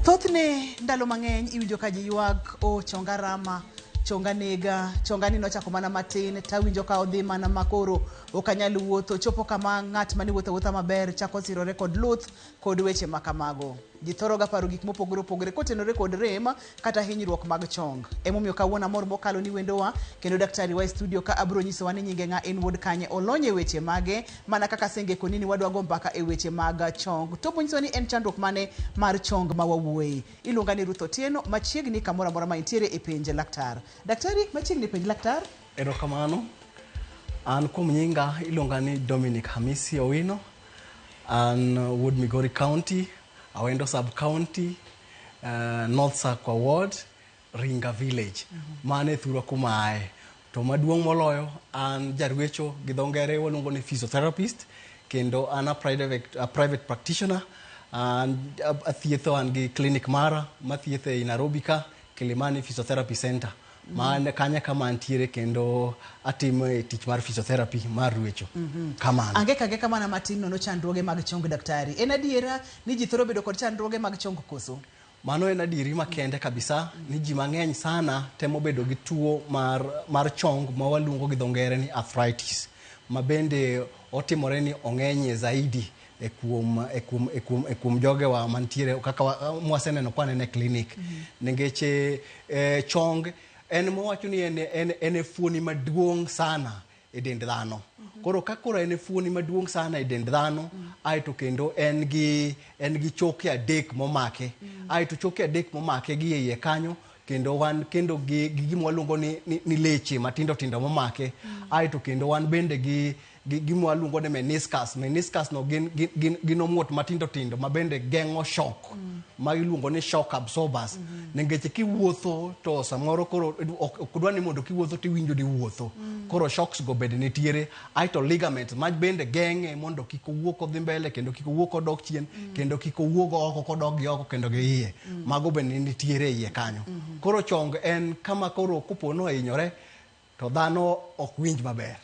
Thothne ndalo mang'eny iwinjo ka ji ywak, oh chonga rama, chonga nega, chonga ni nochako mana matin tawinjo ka odhi mana makoro ok anyal wuotho. Chopo kama ng'at mane wuotho awuotha maber chako sirore kod luth kod weche ma kamago. Ji thoro ga paro gik mopogore opogore kotenore kod rem kata hinyruok mag chong. Emomiyo kawuono amor mokalo ni wendowa kendo daktari wa e studio ka abro nyisowa ni nyinge ng'a, en wuod kanye, olony e weche mage, mana kaka asengekoni ni wadwa go mbaka e weche mag chong. To obonyisowa ni en chandruok mane mar chong ma wawuoye. Iluonga ni Ruth Otieno, machiegni kamoro amora ma intiere e penj laktar. Daktari, machiegni penj laktar. Erokamano. An kuom nyinga iluonga ni Dominic Hamisi Owino. An wuod Migori County, Awendo Sub County, North Sakwa Ward, Ringa Village. Mano e thurwa kuma aye. To maduong' moloyo, an jarwecho gi dho ngere waluongo ni physiotherapist, kendo an a private practitioner. An athietho, an gi clinic mara mathietho ei Nairobi ka, Kilimani Physiotherapy Center. Man kanya kama antiere kendo atimo e tich mar physiotherapy mar rwecho. Kamano. Angeka angeka mana matin nono chandruoge mag chong daktari. En adiera ni ji thoro bedo kod chandruoge mag chong koso? Mano en adieri makende kabisa ni ji mang'eny sana temo bedo gi tuo mar chong ma waluongo gi dho ngere ni arthritis, ma bende otimore ni ong'enyie zaidi e kuom jogewa mantiere kaka mwaseneno kwa neno e clinic. Nikech chong en mowacho ni en e fuoni maduong' sana e dend dhano. Koro ka koro en e fuoni maduong' sana e dend dhano, aeto kendo en gi choke adek momake. Aeto choke adek momake gi e iye kanyo, kendo wan kendo gi gima waluongo ni leche matindo tindo momake. Aeto kendo wan bende gi gima waluongo ni meniscus. Meniscus no gin omuot matindo tindo ma bende geng'o shock, ma iluongo ni shock absorbers. Nikech kiwuotho to samoro koro ok dwa ni mondo kiwuotho tiwinjo ni wuotho. Koro shocks go bende nitiere. Aeto ligament ma bende geng'e mondo kik owuog kodhi mbele kendo kik owuog kodok chien kendo kik owuog oko kodok gi oko kendo gi iye. Mago bende nitiere e iye kanyo. Koro chong en kama koro kopo nohinyore to dhano ok winj maber.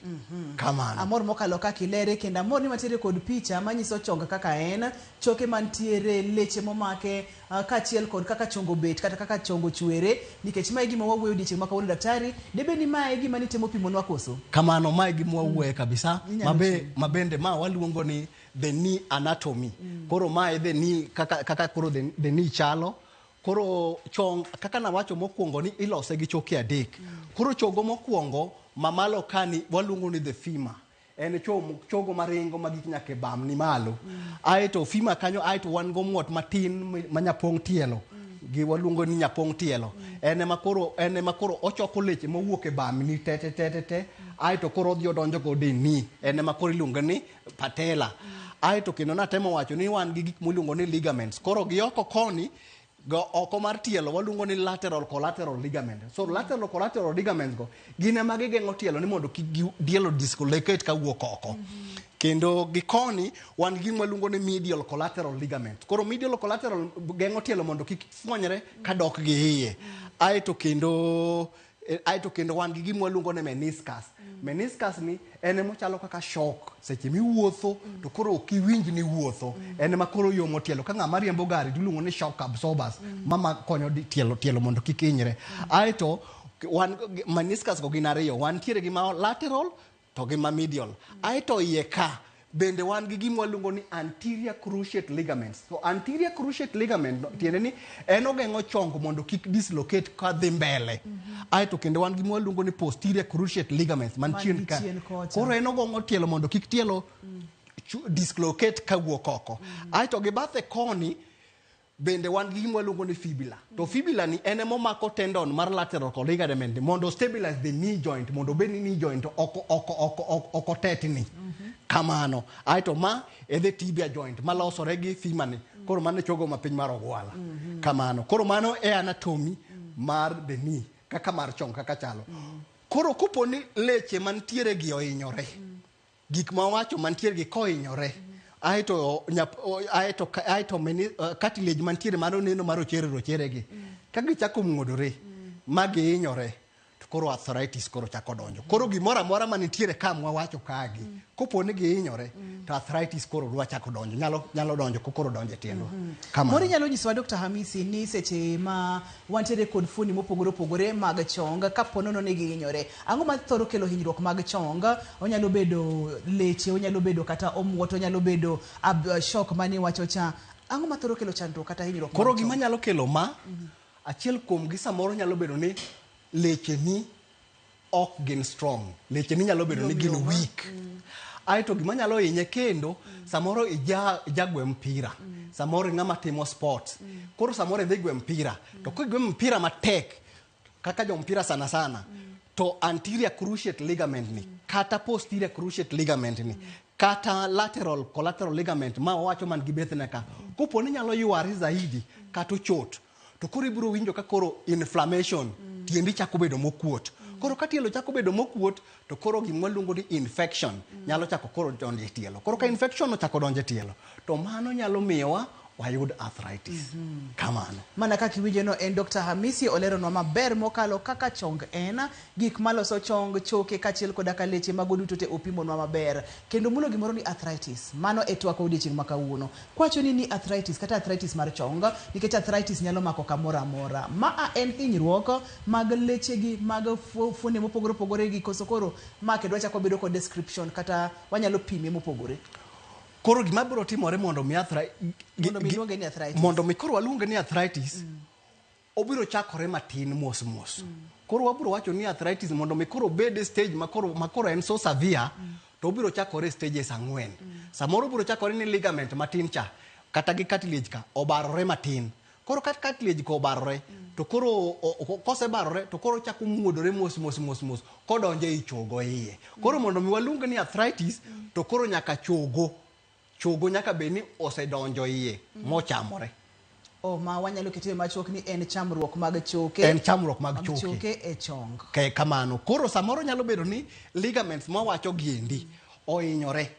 Kamano. Amor mokalo kaka ilere kendo amor ni wantiere kod picha manyiso chong kaka en, choke mantiere, leche momake, kaachiel kod kaka chong obet kata kaka chong ochwere, nikech mae e gima wawuoyo odiochieng' ma kawuono daktari, debed ni mae e gima nitemo pimonwa koso? Kamano, mae e gima wawuoye kabisa. Inyalo chiwo. Ma bende ma waluongo ni the knee anatomy. Koro mae the knee kaka koro the knee chalo. Koro chong kaka nawacho mokwongo ni ilose gi choke adek. Koro chogo mokwongo mamalo kani waluongo ni the femur. En chogo maringo magik nyaka e bam ni malo. Aeto femur kanyo, aeto wan gomuot matin ma nyapong' tielo. Gi waluongo ni nyapong' tielo. En ema koro ochoko leche mowuok e bam ni te te te te te. Aeto koro odhi odonjo godo e knee. En ema koro iluongo ni patella. Aeto kendo natemo wacho ni wan gi gik miluongo ni ligaments. Koro gi oko koni go oko mar tielo waluongo ni lateral collateral ligament. So lateral collateral ligaments go gin ema gigeng'o tielo ni mondo kik tielo dislocate kawuok oko. Kendo gi koni wan gi gima waluongo ni medial collateral ligament. Koro medial collateral geng'o tielo mondo kik fwonyre kadok gi iye. Aeto kendo wan gi gima waluongo ni meniscus. Meniscus ni en emochalo kaka shock seche miwuotho to koro ok iwinj ni wuotho. En ema koro yomo tielo ka ng'ama riembo gari tiluongo ni shock absorbers mama konyo tielo mondo kik hinyre. Aeto wan meniscus go gin ariyo, wantiere gi ma lateral to gi ma medial. Aeto iye ka bende wan gi gima waluongo ni anterior cruciate ligaments. So anterior cruciate ligament no, tiende ni en ogeng'o chong mondo kik dislocate kadhi mbele. Aeto kendo wan gi gima waluongo ni posterior cruciate ligaments man Man chien gi ka. chien kocha. Koro en ogeng'o tielo mondo kik tielo dislocate kawuok oko. Aeto gi bathe koni bende wan gi gima waluongo ni fibula. To fibula ni en emomako tendon mar lateral ligament ni mondo stabilize the knee joint mondo obed ni knee joint ok otetni. Kamano. Aeto ma e the tibia joint malosore gi femur ni. Koro mano e chogo mapiny mar ogwala. Kamano. Koro mano e anatomy mar the knee kaka mar chong kaka chalo. Koro kopo ni leche mantiere gi ohinyore, gik ma wacho mantiere gi kohinyore, aeto cartilage mantiere mano neno mar rochere rochere gi ka gichako muodore ma gihinyore. To koro arthritis koro chako donjo. Koro gimoro amora manitiere ka mwawacho kagi, kopo ni gihinyore, to arthritis koro dwa chako donjo. Nyalo donjo koro donjo e tiendwa. Kamano. Moro inyalo nyisowa Dr. Hamisi ni seche ma wantiere kod fuoni mopogore opogore mag chong, kapo nono ni gihinyore, ang'o ma thoro kelo hinyruok mag chong? Onyalo bedo leche, onyalo bedo kata omuot, onyalo bedo shock mane iwacho cha. Ang'o ma thoro kelo chandruok kata hinyruok mag Koro gima chong? nyalo kelo ma, achiel kuom gi samoro nyalo bedo ni lecheni ok gin strong. Lecheni nyalo bedo ni gin weak. Aeto gima nyalo hinye kendo, samoro ija gwe mpira. Samoro ing'ama timo sports. Koro samoro idhi gwe mpira. To kigwe mpira matek, kaka jo mpira sana sana, to anterior cruciate ligament ni, kata posterior cruciate ligament ni, kata lateral collateral ligament ma wawacho man gi bethne ka, kopo ni nyalo yware zaidi kata ochot, to koro ibiro winjo ka koro inflammation, tiendi chako bedo mokuot. Koro ka tielo chako bedo mokuot, to koro gima waluongo ni infection nyalo chako koro donjo e tielo. Koro ka infection ochako donjo e tielo, to mano nyalo miyowa wayud arthritis. Kamano. Mana kaka iwinjo no en Dr. Hamisi oleronwa maber mokalo kaka chong en, gik maloso chong, choke kaachiel koda ka leche mago duto te opimonwa maber. Kendo mulo gimoro ni arthritis. Mano e twak odiochieng' ma kawuono. Kwacho ni arthritis kata arthritis mar chong, nikech arthritis nyalo mako kamoro amora. Ma en hinyruok mag lechegi, mag fuonde mopogore opogore gi koso koro ma kendo wachako bedo kod description kata wanyalo pime mopogore. Koro gima biro timore mondo mi Mondo mi luonge ni arthritis. Mondo mi koro waluonge ni arthritis, obiro chakore matin mos mos. Koro wabiro wacho ni arthritis mondo mi koro obed e stage makoro en so severe, to obiro chakore e stages 4. Samoro obiro chakore ni ligament matin cha, kata gi cartilage ka, obarore matin. Koro ka cartilage ka obarore, to koro kosebarore, to koro chako muodore mos mos mos mos, kodonjo ei chogo iye. Koro mondo mi waluonge ni arthritis, to koro nyaka chogo nyaka bed ni osedonjo iye, mochamore. O, ma wanyalo kete machuok ni en chamruok mag choke. En chamruok mag Mag choke. choke e chong. Ke kamano. Koro samoro nyalo bedo ni ligaments mawacho giendi ohinyore.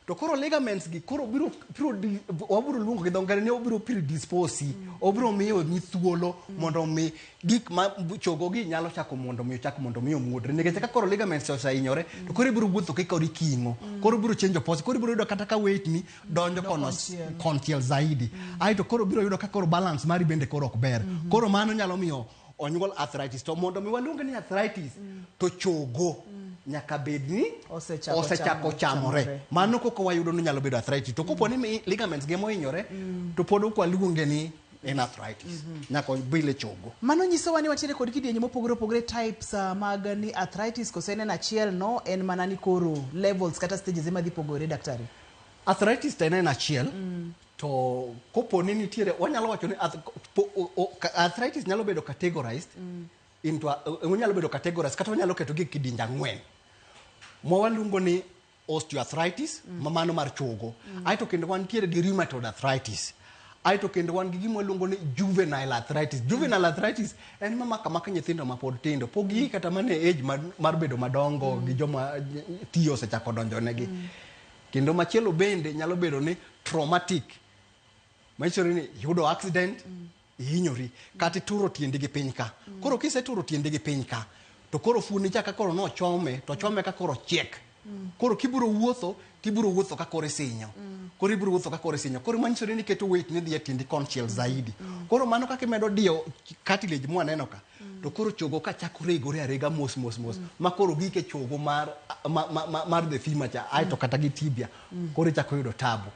To koro ligaments gi koro biro, biro di, wabiro luongo gi dho ngere ni obiro predispose, obiro miyo ni thuolo mondo mi gik ma chogo gi nyalo chako mondo mi ochak mondo mi omuodre. Nikech ka koro ligaments osehinyore, to koro ibiro wuotho kaka koro iking'o. Koro ibiro change pose, koro ibiro yudo kata ka weight ni donjo kono Konchiel. konchiel zaidi. Aeto koro biro yudo ka koro balance mari bende koro ok ber. Koro mano nyalo miyo onyuol arthritis. To mondo mi waluonge ni arthritis, to chogo nyaka bed ni Osechako osechako chamore. chamore. Mano koko wayudo ni nyalo bedo arthritis. To kopo ni ligaments gi mohinyore, to pod ok waluonge ni en arthritis. Nyaka obile chogo. Mano nyisowa ni wantiere kod kidienje mopogore opogore, types mag ni arthritis, koso en achiel no, en mana ni koro levels kata stages ema dhi pogore, daktari? Arthritis to en achiel. To kopo ni nitiere, wanyalo wacho ni arthritis nyalo bedo categorized into a, onyalo bedo categorized kata wanyalo keto gi e kidienje 4. Ma waluongo ni osteoarthritis, ma mano mar chogo. Aeto kendo wantiere gi rheumatoid arthritis. Aeto kendo wan gi gima waluongo ni juvenile arthritis. Juvenile arthritis en ma mako amaka nyithindo mapod tindo. Pok gihik kata mana e age mar bedo madongo gi joma tiyo osechako donjo negi. Kendo machielo bende nyalo bedo ni traumatic. Manyiso ni iyudo accident, ihinyori, kata ituro tiendi gi piny ka. Koro kiseturo tiendi gi piny ka, to koro fuoni cha ka koro nochome, to chome ka koro chiek. Koro kibiro wuotho, tibiro wuotho ka koro isinyo. Koro ibiro wuotho ka koro isinyo. Koro manyiso ni iketo weight ni dhi e tiendi konchiel zaidi. Koro mano kaka imedo diyo cartilage mwaneno ka, to koro chogo ka chako regore arega mos mos mos, ma koro gike chogo mar the femur cha, aeto kata gi tibia, koro ichako yudo tabu.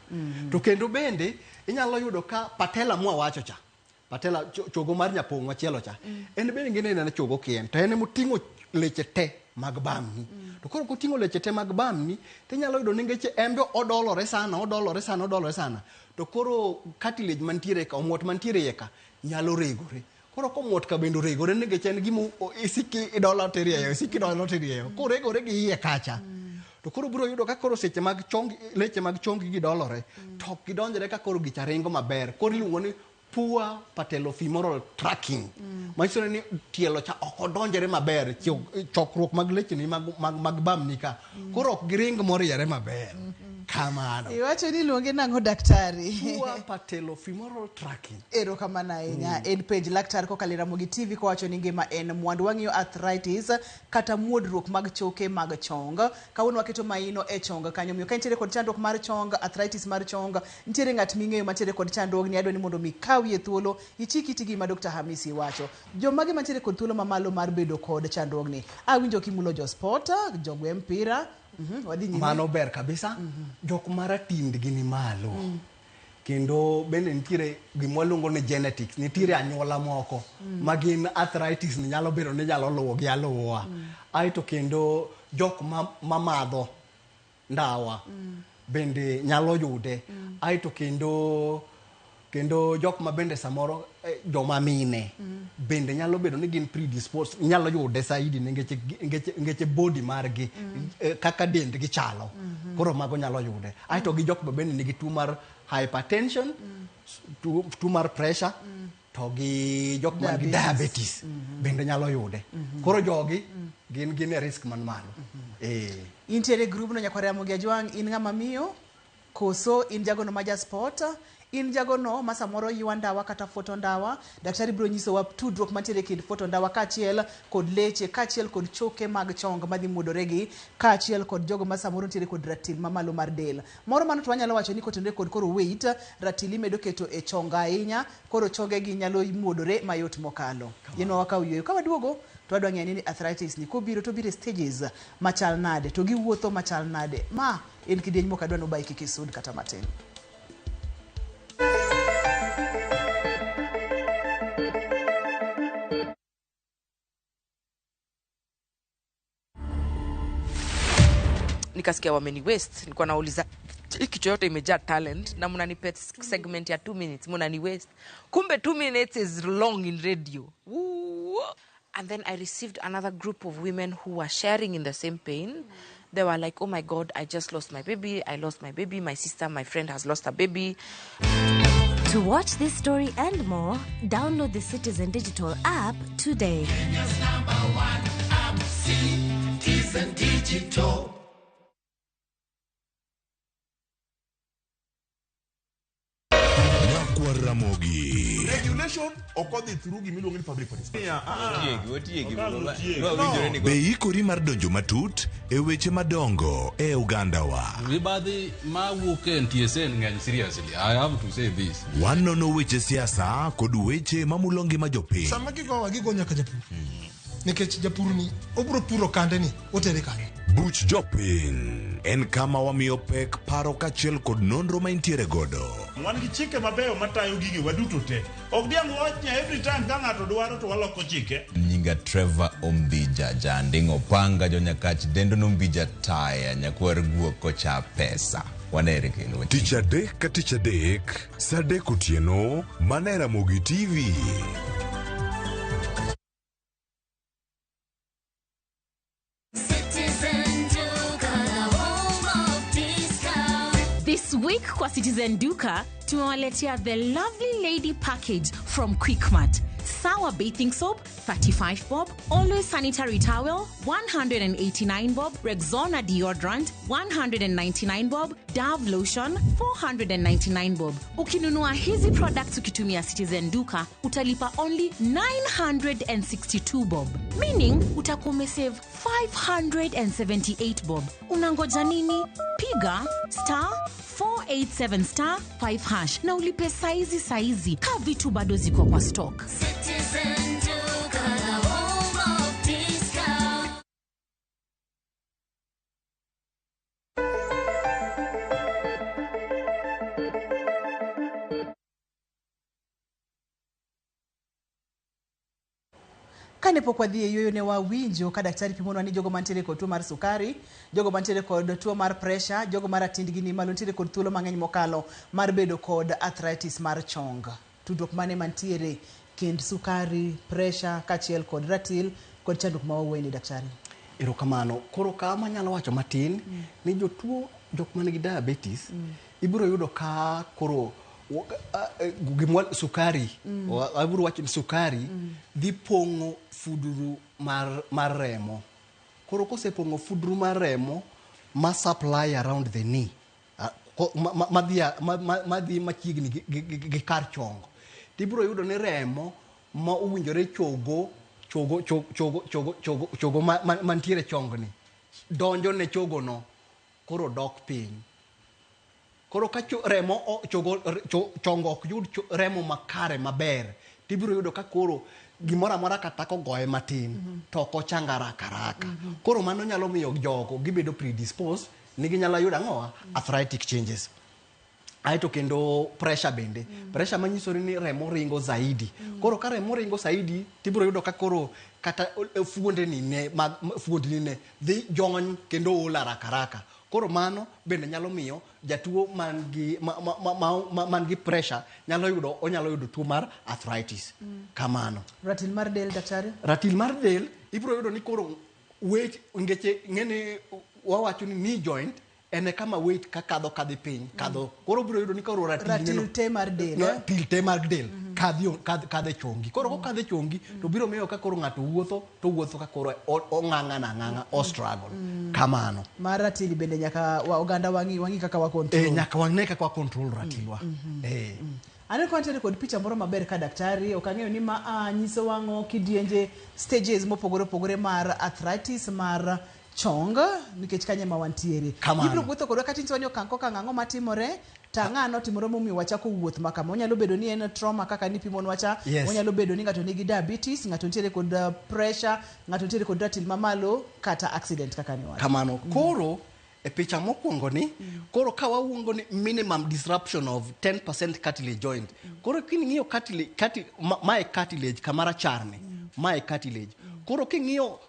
To kendo bende inyalo yudo ka patella mwawacho cha, patella chogo mar nyapong' machielo cha, en bende ginene na chogo kien, to en emoting'o leche te mag bamni. To koro koting'o leche te mag bamni, tinyalo yudo ni ngeche en be odolore sana, odolore sana, odolore sana. To koro cartilage mantiere ka, omuot mantiere iye ka, nyalo regore. Koro komuot ka bende oregore nikech en gima isiki idolo tirieyo, isiki idolo tirieyo. Koregore gi iye kacha, to koro biro yudo ka koro seche mag chong, leche mag chong gi dolore, to ok gidonjre ka koro gicha ringo maber. Koro iluongo ni poor patellofemoral tracking. Manyiso ni tielo cha ok odonjre maber, chokruok mag lechni mag bamni ka. Koro ok giring moriere maber. Kamano. Iwacho ni iluonge nang'o daktari? Poor patellofemoral tracking. Erokamano ahinya. En penj laktar kokalo e Ramogi TV kowacho ni ngima en mwandu. Wang'iyo arthritis kata muodruok mag choke mag chong. Kawuono waketo maino e chong kanyo. Omiyo ka intiere kod chandruok mar chong, arthritis mar chong, nitiere ng'at ming'eyo mantiere kod chandruogni, adwa ni mondo mi ikawie thuolo, ichik iti gima Dr. Hamisi wacho. Jomage mantiere kod thuolo mamalo mar bedo kod chandruogni? Awinjo kimulo jo sport, jogwe mpira, wadhi nyime. Mano ber kabisa. Jok ma ratindgi ni malo. Kendo bende nitiere gima waluongo ni genetics, nitiere anyuola moko ma gin arthritis ni nyalo bedo ni nyalo luwo gi aluwa. Aeto kendo jok ma madho ndawa bende nyalo yude. Aeto kendo jok ma bende samoro joma mine bende nyalo bedo ni gin predisposed, nyalo yude saidi nikech body margi kaka dendgi chalo. Koro mago nyalo yude. Aeto gi jok ma bende nigi tuo mar hypertension, tuo mar pressure, to gi jok man gi diabetes bende nyalo yude. Koro jogi gin e risk man malo. Intiere group no nyakwar Ramogi Ajwang', in ng'ama miyo koso in jagono ma ja sport, in jagono ma samoro ywa ndawa kata fuoto ndawa? Daktari biro nyisowa tudruok mantiere kind fuoto ndawa kaachiel kod leche, kaachiel kod choke mag chong madhi muodore gi, kaachiel kod jogo ma samoro nitiere kod ratil mamalo mar del. Moro mano to wanyalo wacho ni kotenore kod koro weight, ratil imedo keto e chong ahinya, koro chonge gi nyalo muodore mayot mokalo. Yien wakaw yueyo. Ka waduogo to wadwa ng'eyo ni arthritis ni kobiro to obiro e stages machal nade, to giwuotho machal nade. Ma en kidieny mok adwa nobayi kik isud kata matin. Nikasikia wameni waste. Nilikuwa nauliza hii kichwa yote imejaa talent na mnanipe segment ya 2 minutes, mnani waste. Kumbe 2 minutes is long in radio. Woo. And then I received another group of women who were sharing in the same pain. They were like, oh my God, I just lost my baby. I lost my baby. My sister, my friend has lost a baby. To watch this story and more, download the Citizen Digital app today. Kenya's #1 app, Citizen Digital. Ramogi. Regulation ok odhi through gimiluongo ni public participation. Otiegi, otiegi. No. Be ikori mar donjo matut e weche madongo e ogandawa? Mibadhi mawuok e NTSA ng'eny seriously. I have to say this. Wanono weche siasa kod weche mamulo ngima jopiny. Sama gigowa gigo nyaka japur. Nikech japur ni obiro puro kande ni otere kanye. Buch jopiny en kama wamiyo pek paro kaachiel kod nonro ma intiere godo. Wan gi chike mabeyo matayo gige waduto te. Ok diang' wach ni every time ka ng'ato dwaro to waloko chike. Nyinga Trevor Ombija, janding'o panga jonyakach dendo nombija taya nyakwar guok kocha pesa. Wanere kendo. Tich adek ka tich adek, saa adek otieno, mana e Ramogi TV. Citizen Duka, the home of discount. This week kwa Citizen Duka tumewaletea the Lovely Lady package from Quickmart. Sour bathing soap 35 bob, Always sanitary towel 189 bob, Rexona deodorant 199 bob, Dove lotion 499 bob. Ukinunua hizi products ukitumia Citizen Duka utalipa only 962 bob, meaning utakuwa umesave 578 bob. Unangoja nini? Piga star 487 star 5 hash na ulipe saizi saizi ka vitu bado ziko kwa stock. Citizen Duka, the home of discount. Kane pok wadhi e yueyo ne wawinjo ka daktari pimonwa ni jogo mantiere kod tuo mar sukari, jogo mantiere kod tuo mar pressure, jogo ma ratindgi ni malo nitiere kod thuolo mang'eny mokalo mar bedo kod arthritis mar chong. Tudruok mane mantiere kind sukari, pressure kaachiel kod ratil kod chandruok ma wawuoye ni daktari? Erokamano. Koro kama anyalo wacho matin ni jotuo jok man gi diabetes ibiro yudo ka koro gimwa sukari abiro wacho ni sukari dhi pong'o fuduru mar remo. Koro kosepong'o fuduru mar remo ma supply around the knee, Madhi machiegni gi kar chong tibiro yudo ni remo ma owinjore chogo chogo chogo chogo chogo chogo chogo mantiere chongni donjo ne chogono koro dok piny. Koro ka remo chogo chongo ok yud remo makare maber, tibiro yudo ka koro gimoro amora kata kogoye matin to ok ochang haraka haraka. Koro mano nyalo miyo jogo gibedo predisposed ni ginyalo yudo ang'owa arthritic changes. Aeto kendo pressure bende. Pressure manyiso ni remo ringo zaidi. Koro ka remo ringo zaidi, tibiro yudo ka koro kata fuondni ne mag fuondni ne dhi jony kendo ol haraka haraka. Koro mano bende nyalo miyo jatuo man gi ma, man gi pressure nyalo yudo onyalo yudo tuo mar arthritis. Kamano. Ratil mar del, daktari? Ratil mar del ibiro yudo ni koro weight ngeche ng'eni wawacho ni knee joint en e kama weight ka kadho kadhi piny kadho koro biro yudo ni koro ratil Ratil te mar del, no, eh? til te mar del kadhi kadho e chongi koro kokadho e chongi to biro miyo ka koro ng'ato wuotho to wuotho ka koro ong'ang'ana ang'ang'a o struggle kamano. Mar ratil bende nyaka wa oganda wang'i kaka wa control. Nyaka wang'e kaka wa control ratilwa. Aneno ka wantiere kod picha moro maber ka, daktari, ok ang'eyo ni ma a nyiso wang'o kidienje stages mopogore opogore mar arthritis mar chong nikech kanyo ema wantiere. Kamano. Ibiro wuotho kodwa kata inyisowa ni okang' kokang' ang'o matimore to ang'a notimore momiyo wachako wuoth ma kama. Onyalo bedo ni en trauma kaka nipimonwa cha. Onyalo bedo ni ng'ato nigi diabetes, ng'ato nitiere kod pressure, ng'ato nitiere kod ratil mamalo kata accident kaka niwacho. Kamano. Koro e picha mokwongo ni koro ka wawuongo ni minimum disruption of 10% cartilage joint, koro king'iyo cartilage mae cartilage kama rachar ni mae cartilage. Koro king'iyo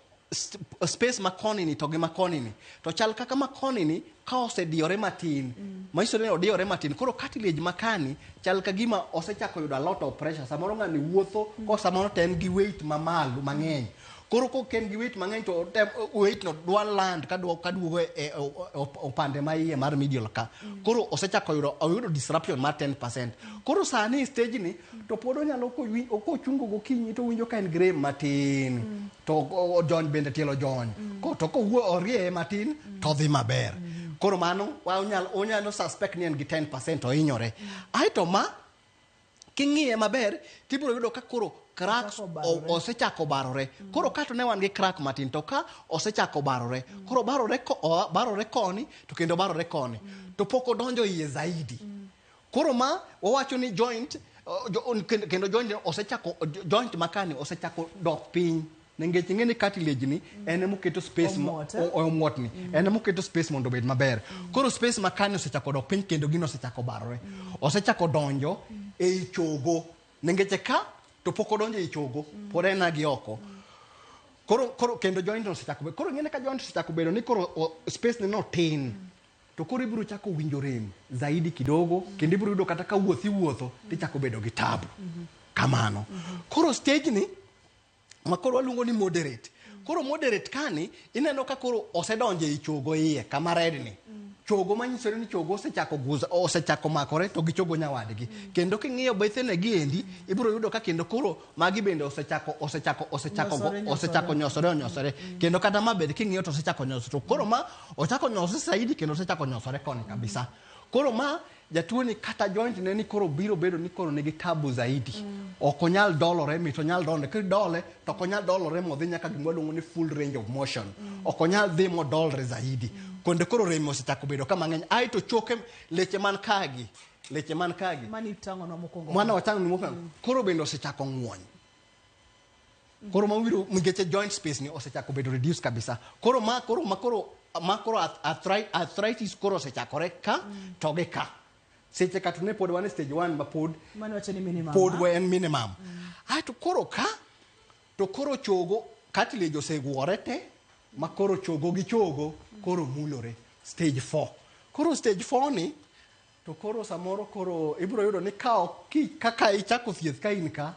space ma koni ni to gi ma koni ni to chal kaka ma koni ni ka osediyore matin, manyiso ni odiyore matin, koro cartilage makani chal ka gima osechako yudo a lot of pressure. Samoro ng'ani wuotho ko samoro to en gi weight mamalo mang'eny. Koro kok en gi weight mang'eny to weight no dwa land ka duogo e opande ma iye mar medial ka. Koro osechako yudo oyudo disruption mar 10%. Koro sani e stage ni to pod onyalo kochungo gokinyi to owinjo ka en gi rem matin to ojony bende tielo jony ko to kowuo orieye matin to odhi maber. Koro mano onyalo suspect ni en gi 10% ohinyore. Aeto ma king'iye maber tibiro yudo ka koro cracks Osechako barore. Osechako barore. Koro ka to ne wan gi crack matin to ka osechako barore. Koro barore barore koni to kendo barore koni to pok odonjo iye zaidi. Koro ma wawacho ni joint kendo joint osechako joint makani osechako dok piny nikech ing'e ni cartilage ni en emoketo space Omuot, eh? Omuot ni en emoketo space mondo obed maber. Koro space makani osechako dok piny kendo gino osechako barore, osechako donjo ei chogo nikech ka to pok odonjo ei chogo, pod en gi oko. Koro kendo joint no osechako koro ing'e ni ka joint osechako bedo ni koro space ne no tin to koro ibiro chako winjo rem zaidi kidogo kendo ibiro yudo kata ka wuoth iwuotho tichako bedo gi tabu kamano. Koro stage ni ma koro waluongo ni moderate. Koro moderate kani ineno ka koro osedonjo ei chogo iye kama red ni chogo manyiso ni chogo osechako guza osechako makore to gi chogo nyawadgi. Kendo king'iyo bethene gi endi ibiro yudo ka kendo koro magi bende osechako Nyosore, nyosore. Osechako nyosore onyosore kendo kata ma bende king'iyo to osechako nyosore to koro ma ochako nyosore zaidi kendo osechako nyosore koni kabisa. Koro ma jatuo ni kata joint ne ni koro biro bedo ni koro nigi tabu zaidi. Ok onyal dolore mit onyal dolore kidole to ok onyal dolore modhi nyaka gima waluongo ni full range of motion. Ok onyal dhi modolre zaidi konde koro rem osechako bedo ka mang'eny. Aeto choke leche man kagi leche man kagi Mani tang'onwa mokwongo. Mano watang'o ni mokwongo koro bende osechako ng'wony. Koro ma wiro nikech joint space ni osechako bedo reduce kabisa. Koro ma koro arthritis koro osechakore ka to gi ka seche ka to ne pod wan e stage 1 ma pod Mani wacho ni minimum. Pod ah? we en minimum. Aeto koro ka to koro chogo cartilage osegwore te ma koro chogo gi chogo koro mulore stage 4. Koro stage 4 ni to koro samoro koro ibiro yudo ni ka ok kaka ichako thieth ka in ka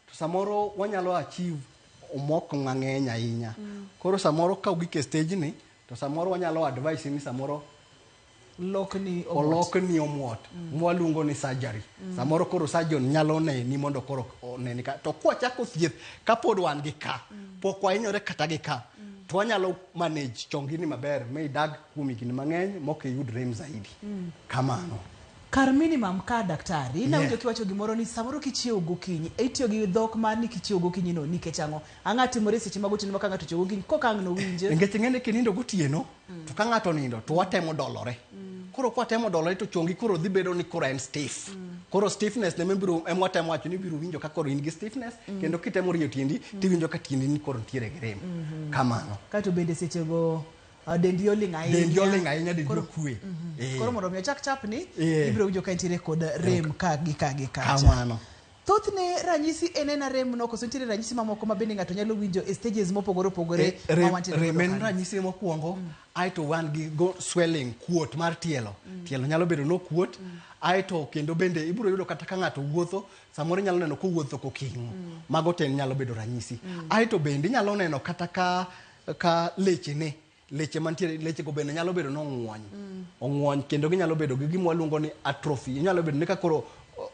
to samoro wanyalo achieve omok mang'eny ahinya. Koro samoro ka ogik e stage ni to samoro wanyalo advice ni samoro Lokni omuot. Olokni omuot mwaluongo ni surgery. Samoro koro surgeon nyalo neni mondo koro oneni ka to kwachako thieth kapod wan gi ka pok wahinyore kata gi ka. To wanyalo manage chongini maber ma idag kuom higni mang'eny mok iyud rem zaidi. Kamano. Kar minimum ka daktari, nawinjo Yeah. kiwacho gimoro ni samoro kichiewo gokinyi, itiyo gi dhok mar ni kichiewo gokinyi no nikech ang'o? Ang'o timore seche mag otieno ma ka ng'ato ochiewo gokinyi koka ang' nowinj? Nikech ing'e ni kinindo gotieno, to ka ng'ato nindo to watemo dolore. Koro kwatemo dolore to chongi koro dhi bedo ni koro en stiff. Koro stiffness ne mibiro ema watemo wacho ni ibiro winjo ka koro in gi stiffness kendo kitemo rieyo tiendi tiwinjo ka tiendi ni koro nitiere gi rem. Kamano. Kaeto bende sechego dendi oling' ahinya. Dendi oling' ahinya, dendi okwe. Koro mondo mi ochak chapni, ibiro winjo ka intiere kod rem ka gi ka gi kacha. Kamano. Thothne ranyisi en ena rem no koso nitiere ranyisi mamoko ma bende ng'ato nyalo winjo e stages mopogore opogore ma wantiere Rem godo en kanyo? ranyisi mokwongo, aeto wan gi go swelling, kuot mar tielo. Tielo nyalo bedo nokuot, aeto kendo bende ibiro yudo kata ka ng'ato wuotho, samoro inyalo neno kowuotho koking'o. Mago te nyalo bedo ranyisi. Aeto bende inyalo neno kata ka lechene, leche mantiere, leche go bende nyalo bedo nong'wony. Ong'wony kendo ginyalo bedo gi gima waluongo ni atrophy. Inyalo bedo ni ka koro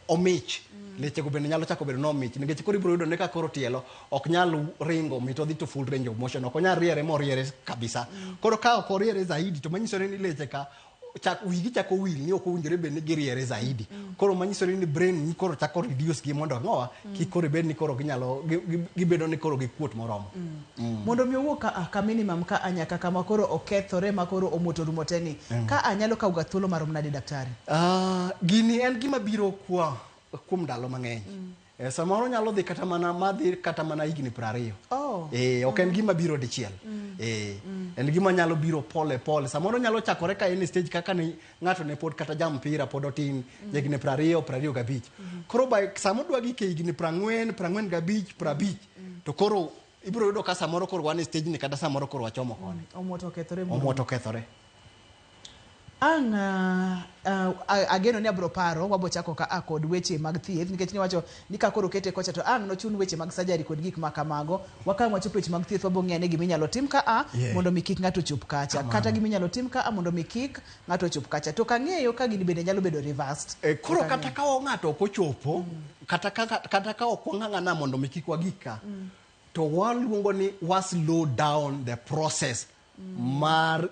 omich. Leche go bende nyalo chako bedo nomich nikech koro ibiro yudo ni ka koro tielo ok nyal ringo mit odhi to full range of motion, ok onyal riere moriere kabisa. Koro ka ok oriere zaidi to manyiso ni leche ka chak wigi chako wil ni ok owinjore bed ni giriere zaidi. Koro manyiso ni brain ni koro chako reduce gi mondo ang'owa kik koro ibed ni koro ginyalo gibedo ni koro gikuot moromo. Mondo mi owuok ka minimum ka a nyaka kama koro okethore ma koro omoto rumo te ni, ka a nyalo kawo ga thuolo marom nade daktari? Gini en gima biro kuom ndalo mang'eny. Samoro nyalo dhi kata mana madhi kata mana higni 20. Ok en gima biro dichiel. En gima nyalo biro pole pole. Samoro nyalo chakore ka en e stage kaka ni ng'ato ne pod kata ja mpira pod otin, higni 20, 25. Koro by sama odwa gik e higni 40, 45, 50, to koro ibiro yudo ka samoro koro wan e stage ni kata samoro koro wachomo koni. Omuoto okethore. Omuoto okethore. Ang' ageno ni abro paro wabo chako ka a kod weche mag thieth nikech niwacho ni ka koro kete kocha to ang' nochun weche mag surgery kod gik ma kamago. Wakang' wachopo weche mag thieth wabo ng'eyo ane gima inyalo tim ka a mondo mi kik ng'ato chop kacha. Kata gima inyalo tim ka a mondo mi kik ng'ato chop kacha. To kang'eyo ka gini bende nyalo bedo reversed. Koro kata ka ng'ato ok ochopo, kata ka ok wang'ang'ana mondo mi kik wagik ka, to waluongo ni wa slow down the process mar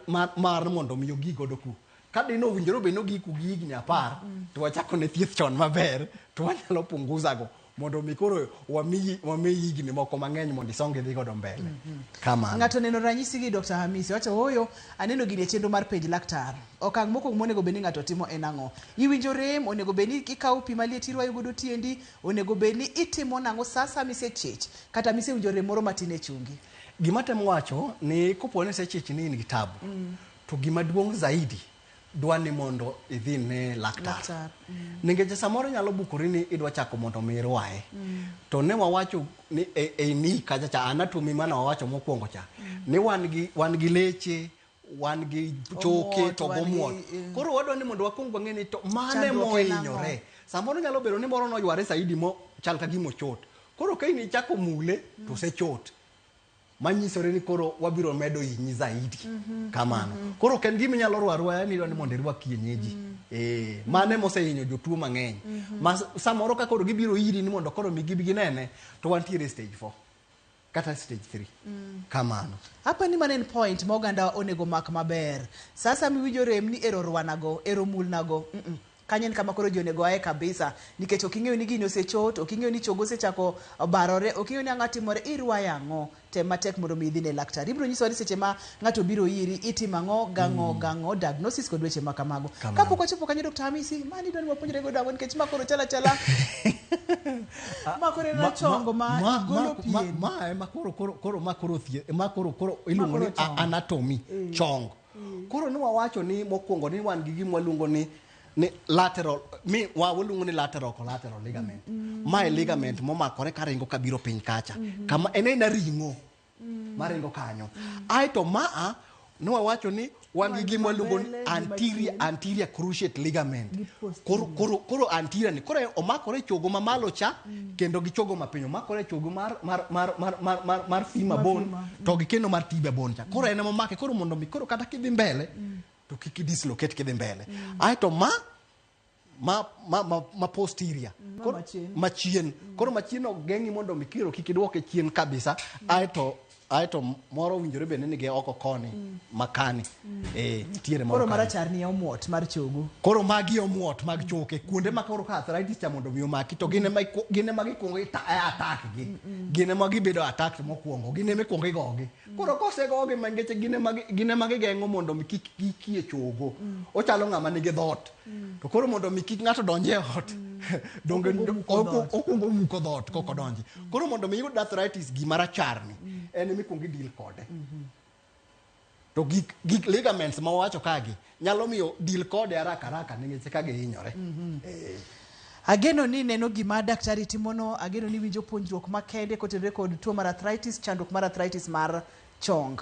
mondo mi ogik godo ku. Ka dine owinjore bed ni ogik ku gi higni 10, to wachako ne thieth chon maber, to wanyalo punguza go mondo mi koro wamiyi higni moko mang'eny mondo isong idhi godo mbele. Kamano. Ng'ato neno ranyisi gi Dr. Hamisi wacho ooyo aneno gini e chenro mar penj laktar. Okang' mokwongo monego bed ni ng'ato timo en ang'o? Iwinjo rem, onego bed ni ikawo pi maliet irwayo godo tiendi, onego bed ni itimo nang'o sa asaya misechech kata misewinjo rem moro matin e chungi? Gima temo wacho ni kopo ni isechech ni in gi tabu, to gima duong' zaidi dwa ni mondo idhi ne laktar. Nikech samoro nyalo bukori ni idwa chako mondo mi irwaye. To ne wawacho ni e ni kacha cha anatomy mana wawacho mokwongo cha. Ni wan gi leche, wan gi choke to gomuot. Koro wadwa ni mondo wakwong wang'e ni to mane mohinyore. Samoro nyalo bedo ni moro noyware zaidi mo chal ka gima ochot. Koro ka in ichako mule to osechot. Manyisore ni koro wabiro medo hinyi zaidi. Kamano. Koro ok en gima inyalo rwa arwaya ni idwa ni mondo irwak kienyeji. Mano ema osehinyo jotuo mang'eny. Ma samoro ka koro gibiro iri ni mondo koro mi gibi ginene, to wantiere stage 4 kata stage 3. Kamano. Apa ni mano en point ma oganda onego mak maber. Sasa miwinjo rem ni ero rwanago, ero mulnago. Kanyo en kama koro ji onego ae kabisa nikech ok ing'eyo ni gini osechot, ok ing'eyo ni chogo osechako barore, ok ing'eyo ni ang'o timore, irwayo ang'o. Tem matek mondo mi idhi ne laktar. Ibiro nyisowa ni seche ma ng'ato biro iri, itimo ang'o, gang'o, gang'o, diagnosis kod weche ma kamago. Kapok wachopo kanyo Dr. Hamisi, mani idwa ni wapuonjre godo ang'o nikech ma koro chalo achala. Ma koro en chongo ma golo pien. Ma ema koro ma koro thieth, ma koro iluongo ni anatomy, chong. Koro ne wawacho ni mokwongo ni wan gi gima waluongo ni lateral, mi waluongo ni lateral collateral ligament. Ma e ligament momakore karingo kabiro piny kacha. Kama en ena ring'o maringo kanyo. Aeto maa ne wawacho ni wan gi gima waluongo ni anterior cruciate ligament. Koro anterior ni koro omakore chogo mamalo cha kendo gi chogo mapiny omakore chogo mar femur bone to gi kendo mar tibia bone cha. Koro en ema omake koro mondo mi koro kata kidhi mbele to kik dislocate kidhi mbele. Aeto ma posterior. Koro machien. Koro machien ok geng'i mondo mi kiro kik idwoke chien kabisa. Aeto Aeto moro owinjore bende ni gi oko koni makani. Nitiere moro Koro kanyo. marachar ni omuot mar chogo. Koro magi omuot mag choke kuonde ma koro ka arthritis cha mondo mi omaki to gin ema gin ema gikwongo attack gi. Gin ema gibedo attacked mokwongo, gin ema ikwongo igogi. Koro kosegogi ma nikech gin ema gigeng'o mondo mi kik gikie chogo. Ochalo ng'ama nigi dhoot. To koro mondo mi kik ng'ato donj e ot, donge Okwongo muko dhoot. okwongo muko dhoot kok odonji. Koro mondo mi iyud arthritis gima racharni, en ema ikwongo i-deal kode. To gik ligaments ma wawacho kagi nyalo miyo deal kode haraka haraka nikech ka gihinyore. Ageno ni neno gima daktari timono, ageno ni winjo puonjruok makende kotenore kod tuo mar arthritis, chandruok mar arthritis mar chong.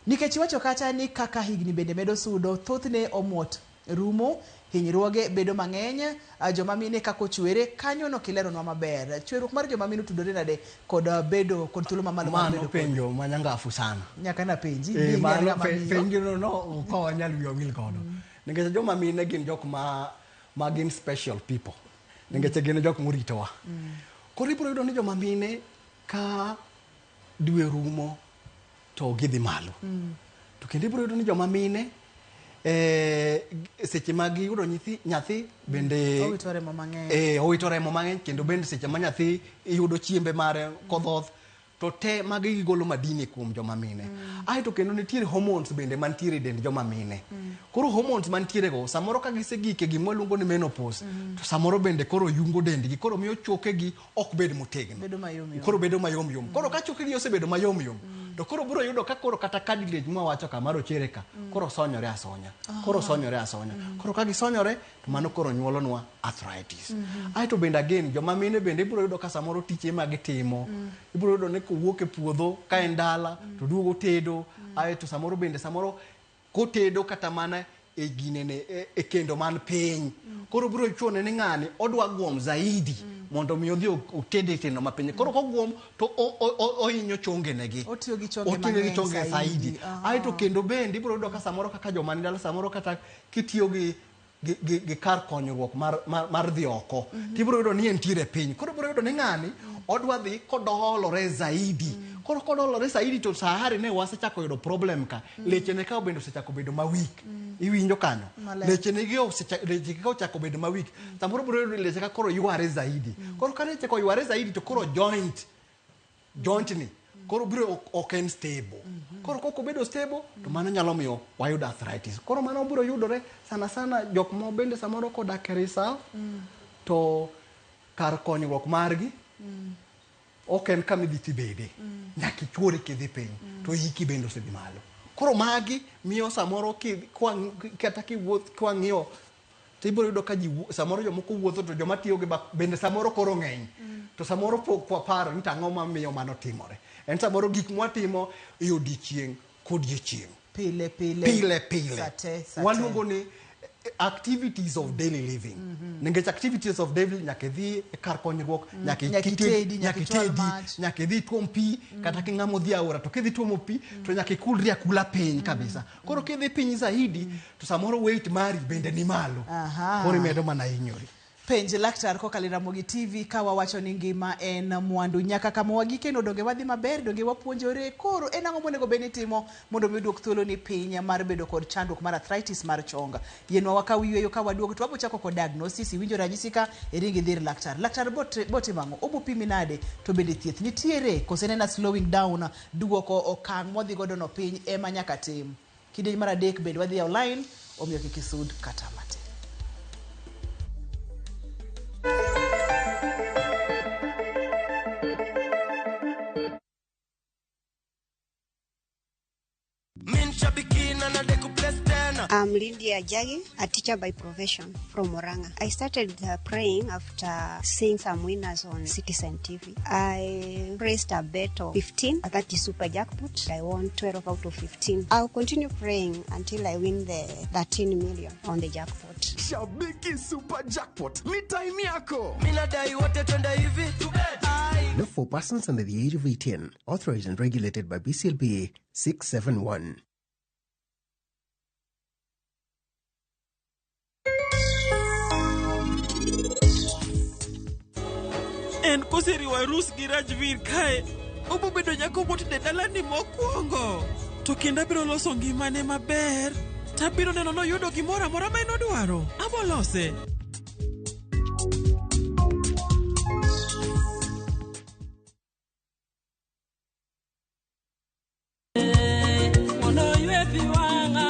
Nikech iwacho kacha ni kaka higni bende medo sudo, thothne omuot rumo, hinyruoge bedo mang'eny, joma mine kaka ochwere, kanyo no kileronwa maber. Chweruok mar joma mine otudore nade kod bedo kod thuolo mamalo mar Mano bedo kod penjo manyangafu sana. Nyaka napenji, bi ing'e Mano ng'ama miyo. penjo no ok wanyal wiwa wil godo. Nikech joma mine gin jok ma gin special people. Nikech gin jok moritowa. Koro ibiro yudo ni joma mine ka dwe rumo to gidhi malo. To kendo ibiro yudo ni joma mine seche ma giyudo nyathi bende Owito remo mang'eny. Owito remo mang'eny kendo bende seche ma nyathi yudo chiembe mare kodhoth to te magi gigolo madini kuom joma mine. Aeto kendo nitiere hormones bende mantiere e dend joma mine. Koro hormones mantiere go samoro ka gisegik e gima waluongo ni menopause, to samoro bende koro yungo dendgi, koro miyo chokegi ok bed motegno. Bedo mayom yom. Koro bedo mayom yom. Koro ka chokegi osebedo mayom yom, to koro biro yudo ka koro kata cartilage mwawacho ka mar ochere ka, koro sonyore asonya. Koro sonyore asonya. Koro ka gisonyore, to mano koro nyuolonwa arthritis. Aeto bende again, joma mine bende ibiro yudo ka samoro tije ma gitimo, ibiro yudo ni kowuok e puodho ka en dala, to duogo tedo, aeto samoro bende samoro kotedo kata mana e ginene, e kendo man piny. Koro biro chune ni ng'ani odwa guom zaidi mondo mi odhi oted e kendo mapiny. Koro koguom to ohinyo chongenegi. Otiyo gi chonge Otiyo gi mang'eny chonge zaidi. zaidi. Aeto kendo bende ibiro yudo ka samoro kaka joma ni dala samoro kata kitiyo gi kar konyruok mar dhi oko, tibiro yudo ni entiere piny. Koro ibiro yudo ni ng'ani odwa dhi kodolore zaidi. Koro kodolore zaidi to sahari ne wasechako yudo problem ka. Lechene ka bende osechako bedo ma weak. Iwinjo kanyo? Maler. Lechene gi leche ka ochako bedo ma weak. Samoro biro yudo ni leche ka koro yware zaidi. Koro ka leche ka yware zaidi to koro joint ni koro biro ok en stable. Koro kok obedo stable to mano nyalo miyo wayud arthritis. Koro mano biro yudore sana sana jok mo bende samoro kodak e reserve, to kar konyruok margi ok en kama idhi tibede. Nyaka ichuori kidhi piny, to hiki bende osedhi malo. Koro magi miyo samoro kata kiwuoth kwang'iyo to ibiro yudo ka ji samoro jomoko wuotho to joma tiyo gi bende samoro koro ng'eny. To samoro pok waparo ni tang'o mamiyo mano timore. En samoro gik mwatimo e odiechieng' kodiechieng'. Pile pile. Pile pile. Sate, sate. Waluongo ni activities of daily living. Nikech activities of daily nyaka idhi e kar konyruok, nyaka Nyaka itedi, nyaka nyaka ichwal itedi, mach. nyaka idhi ituom pi, kata king'ama odhi aora to kidhi tuomo pi to nyaka ikulri akula piny kabisa. Koro kidhi piny zaidi to samoro weight mari bende ni malo. Koro imedo mana hinyori. Penj laktar kokalo e Ramogi TV ka wawacho ni ngima en mwandu. Nyaka kama wagikeno donge wadhi maber, donge wapuonjore. Koro en ang'o monego bed ni itimo mondo mi oduok thuolo ni piny mar bedo kod chandruok mar arthritis mar chong. Yienwa wakaw yweyo ka waduogo to wabo chako kod diagnosis. Iwinjo ranyisi ka iring idhi ir laktar. Laktar botimo ang'o? Obo pimi nade? To bende thieth nitiere? Kose en ena slowing down duoko okang' modhi godo no piny ema nyaka tim. Kidieny mar adek bende wadhi online, omiyo kik isud kata matin. I'm Lydia Jagi, a teacher by profession from Murang'a. I started praying after seeing some winners on Citizen TV. I raised a bet of 15, that is super jackpot. I won 12 out of 15. I'll continue praying until I win the 13 million on the jackpot. Shabiki Super Jackpot ni time yako. Mimi nadai wote twende hivi. Not for persons under the age of 18. Authorized and regulated by BCLB 671. En koseriwo arus gi Rajvir kae, Obo bedo nyako motindo e dalani mokwongo. To kendo abiro loso ngimane maber. Tabiro neno noyudo gimoro amora ma en odwaro. Abo lose. Mondo ywe pi wang'a,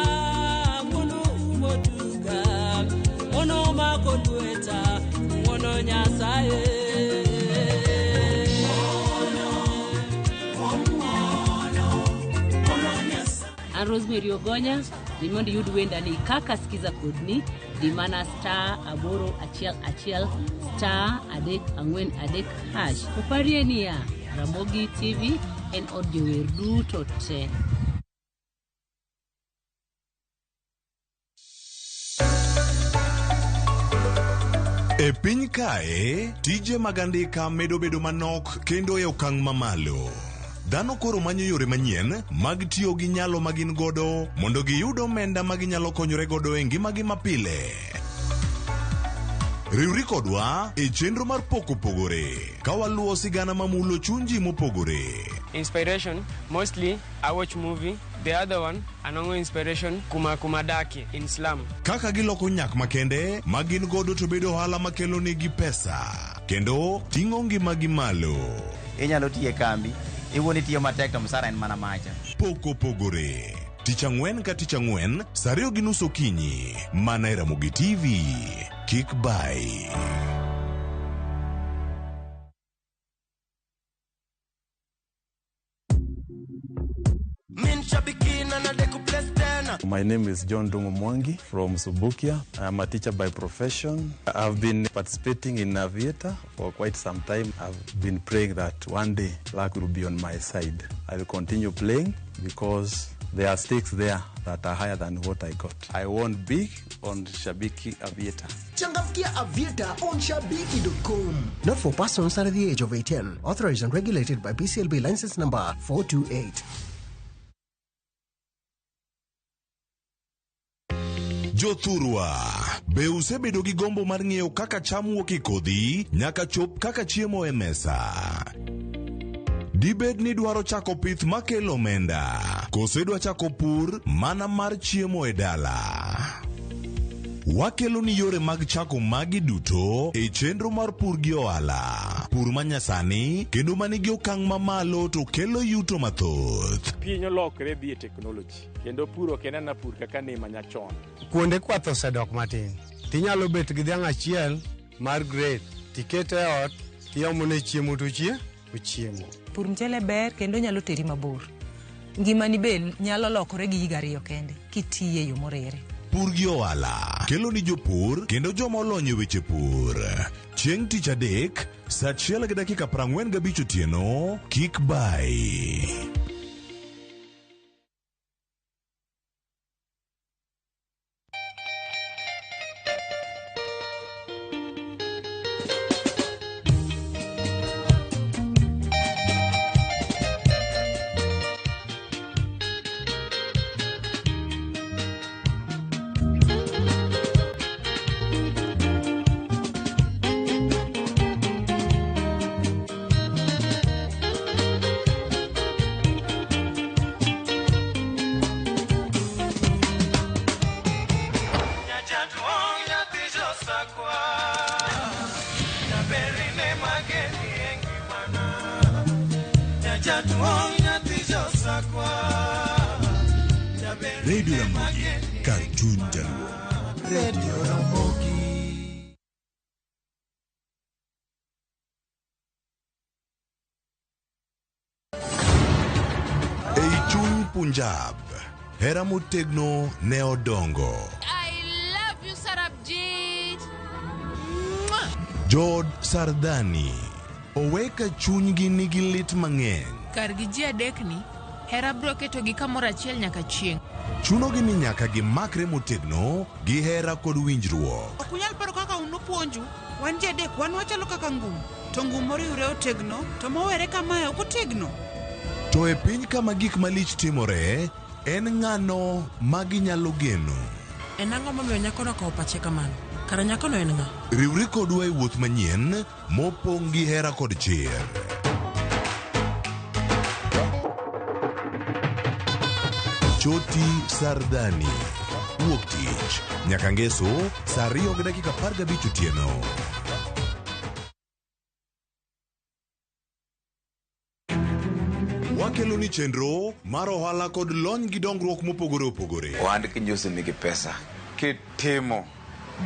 ng'wono umo duka, ng'wono mako lweta, ng'wono Nyasaye. An Rosemary Ogonya, dhi mondo iyud wendani kaka sikiza kodni, dhi mana *811 *343 hash. To parie niya, Ramogi TV en od jower duto te. E piny kae, tije mag andika medo bedo manok kendo e okang' mamalo. Dhano koro manyo yore manyien mag tiyo gi nyalo ma gin godo mondo giyud omenda ma ginyalo konyore godo e ngimagi mapile. Riwri kodwa e chenro mar Pok Opogore ka waluwo sigana mamulo chuny ji mopogore. Inspiration, mostly I watch movie. The other one, anongo inspiration kuma kuma dake in slum. Kaka giloko nyak makende ma gin godo to bedo ohala makelo negi pesa kendo ting'o ngimagi malo. Inyalo tiyo e kambi, iwuon itiyo matek to msara en mana macha. Pok Opogore. Tich ang'wen ka tich ang'wen, saa 2:30 okinyi, mana e Ramogi TV. Kik bai. Min shabiki na nadeku place tena. My name is John Dungu Mwangi from Subukia. I'm a teacher by profession. I've been participating in Aviator for quite some time. I've been praying that one day luck will be on my side. I will continue playing because there are stakes there that are higher than what I got. I won big on Shabiki Aviator. Changamkia Aviator on Shabiki.com. Not for persons under the age of 18. Authorized and regulated by BCLB license number 428. Jothurwa, be usebedo gi gombo mar ng'eyo kaka cham wuok e kodhi nyaka chop kaka chiemo e mesa? Dibed ni idwaro chako pith makelo omenda, koso idwa chako pur mana mar chiemo e dala? Wakelo ni yore mag chako magi duto e chenro mar pur gi ohala. Pur manyasani kendo manigi okang' mamalo to kelo yuto mathoth. Piny olokre dhi e teknoloji kendo pur ok en ana pur kaka ne manyachon. Kuonde kwath osedok matin. Tinyalo bet gi dhiang' achiel mar grade, tikete e ot, tiomone chiemo to ochiemo. Pur mchele ber kendo nyalo teri mabor. Ngimani be nyalo lokore gi higa ariyo kende kitiye e yo moriere. Pur gi ohala kelo ni jopur kendo joma olony e weche pur. Chieng' tich adek, saa 1:45 otieno, kik bai. Nyajaduong' nyathi josakwa, jaberine mageni e ngimana. Nyajaduong' nyathi josakwa, jaberine Radio Ramogi, kar chuny jaluo. Radio Ramogi. Ei chuny Punjab, hera motegno ne odongo. I love you, Sarabjit. Mwah! Jood Sardani owe ka chunygi nigi lit mang'eny. Kargi ji adekni, hera biro ketogi kamoro achiel nyaka chieng'. Chunogi ni nyaka gimakre motegno gi hera kod winjruok. Ok unyal paro kaka un upuonju. Wan ji adek wan wachalo kaka ngum. To ngum moriwre otegno, to mowere kamae ok otegno. To e piny kama gik malich timore, en ng'ano ma ginyalo geno? En ang'o momiyo nyakono okawo pache kamano? Kara nyakono en ng'a? Riwri kodwa e wuoth manyien mopong' gi hera kod chir. Choti Sardani. Wuok tich nyaka ngeso saa 2:15 otieno. Wakelo ni chenro mar ohala kod lony gi dongruok mopogore opogore. Ohand kinyosi nigi pesa kitimo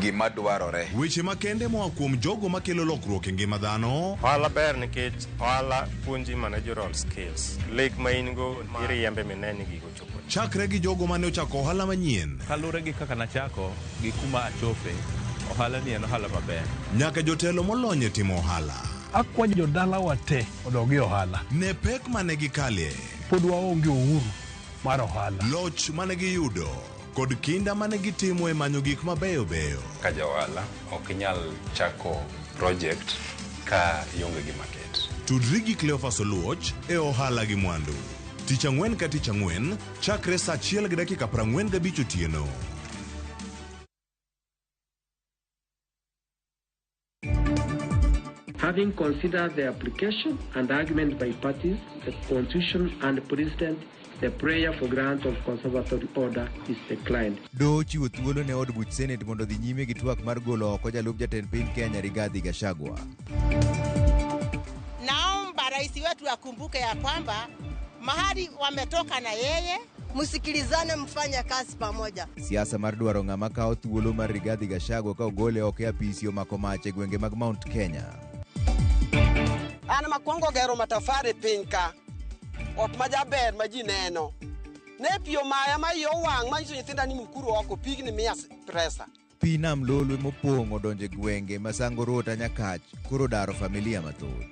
gima dwarore. Weche makende moa kuom jogo makelo lokruok e ngima dhano. Ohala ber nikech ohala puonji managerial skills. Lek ma in go iriembe mine ni gigo chopo. Chakre gi jogo mane ochako ohala manyien. Kaluwore gi kaka nachako gi kuma achope, ohala ni en ohala maber. Nyaka jotelo molony e timo ohala. Akwayo jodalawa te odog e ohala. Ne pek mane gikalie. Pod waonge uhuru mar ohala. Loch mane giyudo kod kinda mane gitimo e manyo gik mabeyo beyo. Ka ja ohala ok inyal chako project ka ionge gi market. Tudri gi Cleophas Oluoch e ohala gi mwandu. Tich ang'wen ka tich ang'wen chakre saa 1:45 otieno. Having considered the application and argument by parties, the Constitution and President, the prayer for grant of conservatory order is declined. Doho ochiwo thuolo ne od buch Senate mondo odhi nyime gi twak mar golo oko jalup jatend piny Kenya Rigathi Gachagua. Naomba rais wetu akumbuke ya kwamba mahali wametoka na yeye. Msikilizane, mfanye kazi pamoja. Siasa mar dwaro ng'ama kawo thuolo mar Rigathi Gachagua ka ogole oko e apisi omako mach e gwenge mag Mount Kenya. An makwongo gero matafari piny ka, ot majaber ma ji neno. Ne pi omaya ma iye owang' manyiso nyithinda ni mukuru oko pigni miya presa. Pi nam lolwe mopong' odonjo e gwenge ma Sango Rota Nyakach koro daro familia mathoth.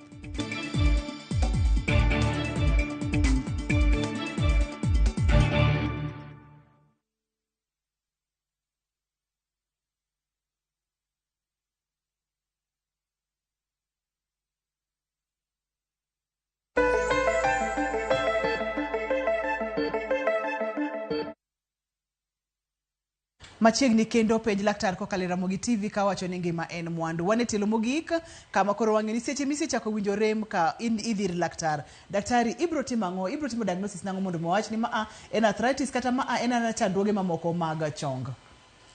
Machiegni kendo penj laktar kokalo e Ramogi TV kawacho ni ngima en mwandu. Wan e tielo mogik kama koro wang'e ni seche misechako winjo rem ka in idhi ir laktar. Daktari ibro timo ang'o? Ibro timo diagnosis nang'o mondo mowach ni maa en arthritis kata maa en ana chandruoge mamoko mag chong?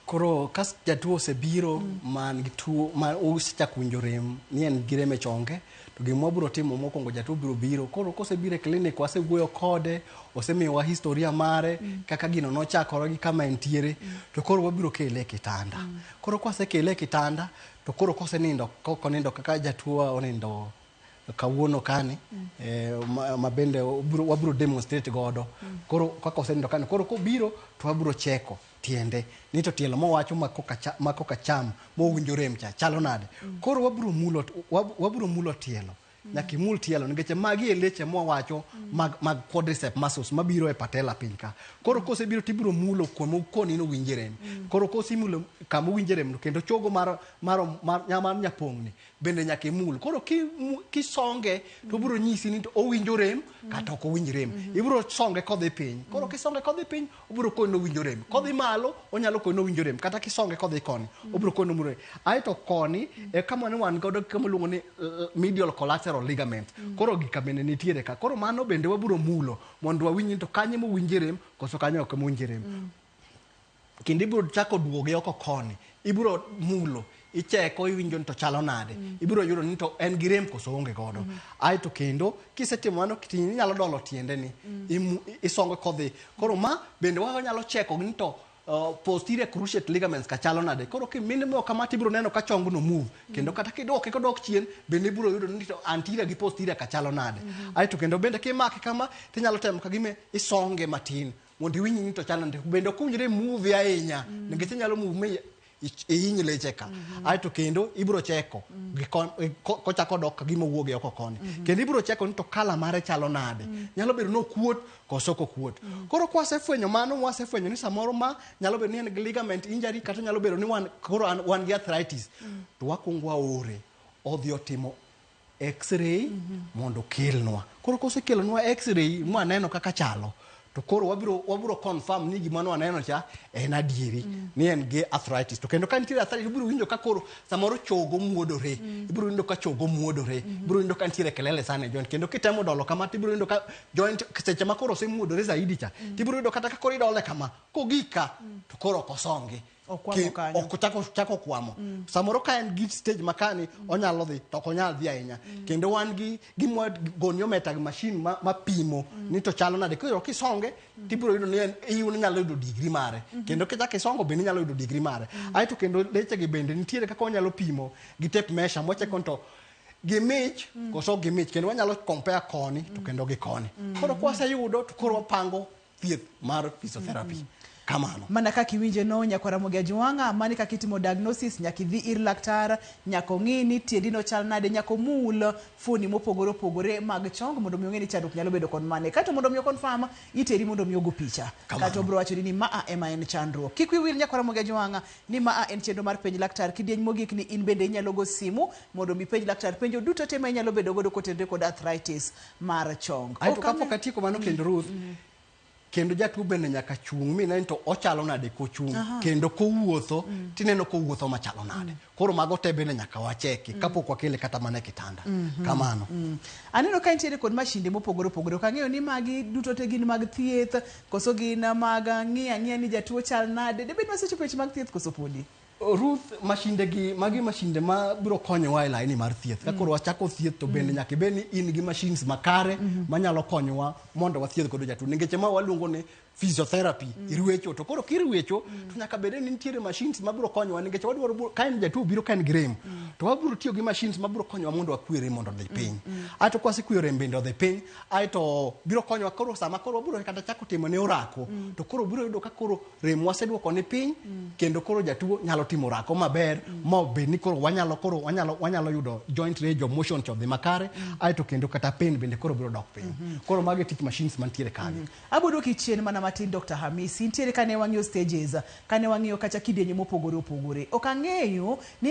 Koro ka jatuo osebiro man gi tuo ma osechako winjo rem ni en gi rem e chonge to gima wabiro timo mokwongo jatuo biro biro koro kosebiro e klinik wasewuoyo kode osemiyowa historia mare kaka gino nochakore gi kama entiere to koro wabiro kele e kitanda. Koro kwasekele e kitanda to koro kosenindo kokonindo kaka jatuo onindo kawuono kani ma bende wabiro demonstrate godo. Koro kaka osenindo kani koro kobiro to wabiro cheko tiende ni to tielo mowacho ma koka cham mowinjo rem cha chalo nade. Koro wabiro mulo tielo. Nyaka imul tielo nikech magi e leche mwawacho mag quadricep muscles mabiro e patella piny ka. Koro kosebiro tibiro mulo kuma koni nowinje rem. Koro kosemulo kama owinje rem no kendo chogo mar nyapong'ni bende nyaka imul. Koro kisonge to obiro nyisi ni to owinjo rem kata ok owinj rem. Ibiro songe kodhi piny. Koro kisonge kodhi piny obiro koni ni owinjo rem. Kodhi malo onyalo koni ni owinjo rem. Kata kisonge kodhi koni obiro koni ni owinjo rem. Aeto koni e kama ne wan godo kama iluongo ni medial collateral ligament. Koro gika bende nitiere ka. Koro mano bende wabiro mulo mondo wawinj ni to kanye mowinje rem koso kanyo ok mowinje rem. Kendo ibiro chako duoge oko koni. Ibiro mulo icheko iwinjo ni to chalo nade. Ibiro yudo ni to en gi rem koso oonge godo. Aeto kendo kisetimo mano inyalo dolo tiende ni isongo kodhi. Koro ma bende wanyalo cheko ni to posterior cruciate ligaments ka chalo nade. Koro kiminimo kama tibiro neno ka chong no move. Kendo kata kiduoke kodok chien bende ibiro yudo ni to anterior gi posterior ka chalo nade. Aeto kendo bende kimake kama tinyalo temo ka gima isonge matin mondo iwinj ni to chalo nade. Bende ok owinjore move ahinya nikech inyalo move mi ihiny leche ka. Aeto kendo ibiro cheko kochako dok ka gima owuok e oko koni. Kendo ibiro cheko ni to kala mare chalo nade. Nyalo bedo ni okuot koso ok okuot. Koro kwasefwenyo mano wasefwenyo ni samoro ma nyalo bedo ni en gi ligament injury kata nyalo bedo ni wan koro wan gi arthritis. To wakwongo waore odhi otimo x-ray mondo okelnwa. Koro kosekelonwa x-ray mwaneno kaka chalo To koro wabiro wabiro confirm ni gima nwaneno cha en adieri ni en gi arthritis. To kendo ka nitiere arthritis ibiro winjo ka koro samoro chogo muodore. Ibiro winjo ka chogo muodore. Ibiro winjo ka nitiere kelele sana e joint. Kendo kitemo dolo kama tibiro winjo ka joint seche ma koro osemuodore zaidi cha. Tibiro yudo kata ka koro idole kama kogik ka to koro ok osongi. Okwamo kanyo. Ok chako chako kwamo. Samoro ka en gi stage makani onyalo dhi to ok onyal dhi ahinya. Kendo wan gi gimwa goniometer gi machine ma, ma pimo ni to chalo nade. Koro kisonge tibiro yudo ni en iun inyalo yudo degree mare. Kendo kichako isongo bende inyalo yudo degree mare. Aeto kendo leche gi bende nitiere kaka wanyalo pimo gi tape measure mwacheko to gimich koso ok gimich kendo wanyalo compare koni to kendo gi koni. Koro kwaseyudo to koro wapango thieth mar physiotherapy. Kamano. Mana kaka iwinje no nyakwar Ramogi Ajwang'a, mano kaka itimo diagnosis, nyaka idhi ir laktar, nyaka ong'i ni tiendi no chal nade, nyaka omul fuoni mopogore opogore mag chong mondo mi ong'e ni chandruok nyalo bedo kod mane. Kato mondo mi confirm, iteri mondo mi ogo picha. Kamano. Kato obiro wacho ni maa ema en chandruok. Kik wiyi wil nyakwar Ramogi Ajwang'a ni maa en chenro mar penj laktar. Kidieny mogik ni in bende inyalo go simu mondo mi penj laktar penjo duto te ma inyalo bedo godo kotenore kod arthritis mar chong. Aeto kapok atieko mano kendo Ruth, kendo jatuo bende nyaka chung' mine to ochalo nade kochung' kendo kowuotho tineno kowuotho machalo nade. Koro mago te bende nyaka wacheki kapok wakele kata mana e kitanda. Kamano. Aneno ka nitiere kod mashinde mopogore opogore. Ok ang'eyo ni magi duto te gin mag thieth koso gin mag ng'iyo ang'iya ni jatuo chal nade. Debed ni wasechopo e weche mag thieth koso podi? Ruth, mashinde gi magi mashinde ma biro konyowa e laini mar thieth. Ka koro wachako thieth to bende nyaka ibed ni in gi machines makare manyalo konyowa mondo wathiedh godo jatuo. Nikech ma waluongo ni physiotherapy, irwecho. To koro kirwecho to nyaka bed ni nitiere machines mabiro konyowa nikech wadwaro ka en jatuo biro ka en gi rem to wabiro tiyo gi machines mabiro konyowa mondo wakwe rem mondo odhi piny. Aeto kwasekweyo rem bende odhi piny, aeto biro konyowa koro sama koro wabiro kata chako timo ne orako to koro biro yudo ka koro rem waseduoko ni piny kendo koro jatuo nyalo timo orako maber ma obed ni koro wanyalo koro wanyalo wanyalo yudo joint range of motion cha odhi makare aeto kendo kata pain bende koro biro dok piny. Koro mago e tich machines mantiere kanyo. Abo duoki chien mana matin Dr. Hamisi. Nitiere kane wang'iyo stages, kane wang'iyo kacha kidienje mopogore opogore. Ok ang'eyo ni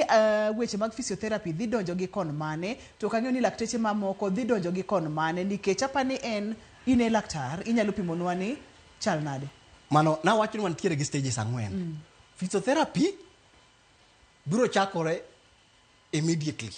weche mag physiotherapy dhi donjo gi kon mane, to ok ang'eyo ni lakteche mamoko dhi donjo gi kon mane, nikech apa ni en in e laktar, inyalo pimonwa ni chal nade. Mano nawacho ni wantiere gi stages ang'wen. Physiotherapy biro chakore immediately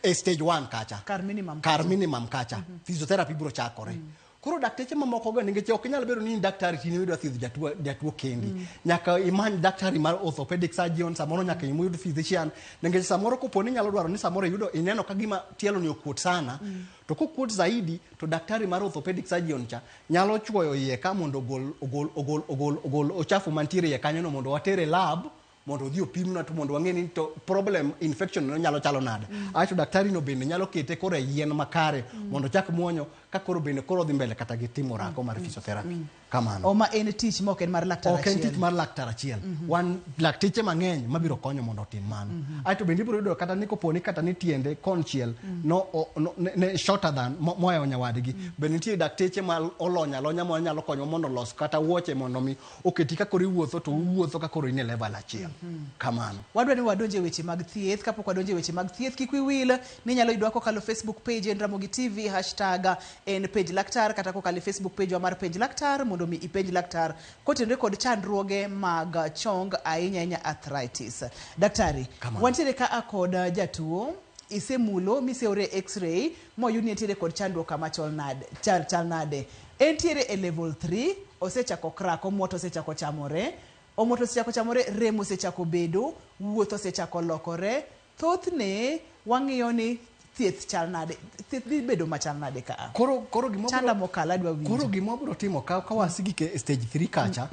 e stage 1 kacha. Kar minimum. Kar minimum kacha. Physiotherapy biro chakore. Koro dakteche mamoko go nikech ok inyal bedo ni in daktari to in idwa thiedho jatuo jatuo kendi. Nyaka imany daktari mar orthopedic surgeon, samoro nyaka iyud physician. Nikech samoro kopo ni inyalo dwaro ni samoro iyudo ineno ka gima tielo ni okuot sana, to kokuot zaidi to daktari mar orthopedic surgeon cha nyalo chuoyo iye ka mondo ogol ogol ogol ogol ogol ochafu mantiere iye kanyo no mondo watere lab mondo odhi opimna to mondo wang'e ni to problem infection no nyalo chalo nade. Aeto daktari no bende nyalo kete koro e yien makare mondo ochak muonyo ka koro bende koro odhi mbele kata gi timo orako mar physiotherapy. Kamano. Oma en tich ma ok en mar laktar Ok en achiel. tich mar laktar achiel. Wan lakteche mang'eny mabiro konyo mondo otim mano. Aeto bende ibiro yudo kata ni kopo ni kata ni tiende konchiel no, o, no, ne, ne shorter than mohewo nyawadgi. Bende nitie dakteche ma olony alonya ma nyalo konyo mondo olos kata wuoche mondo mi oketi ka koro iwuotho to uwuotho ka koro in e level achiel. Kamano. Wadwa ni wadonje e weche mag thieth. Kapok wadonje e weche mag thieth, kik wiyi wil ni inyalo yudwa kokalo Facebook page en Ramogi TV, hashtag en penj laktar, kata kokalo e Facebook page wa mar penj laktar mondo mi ipenj laktar kotenore kod chandruoge mag chong, ahinya ahinya arthritis. Daktari, wantiere ka kod jatuo, isemulo miseore x-ray moyud ni entiere kod chandruok kama chal nade, chal nade. Entiere e level 3, osechako crack, omuoto osechako chamore, omuoto osechako chamore, rem osechako bedo, wuoth osechako lokore. Thothne wang'iyo ni thieth chal nade, thieth dhi bedo machal nade ka? Koro gima Chanda mokalo adwa winjo. Koro gima wabiro timo ka wasigik e stage 3 kacha,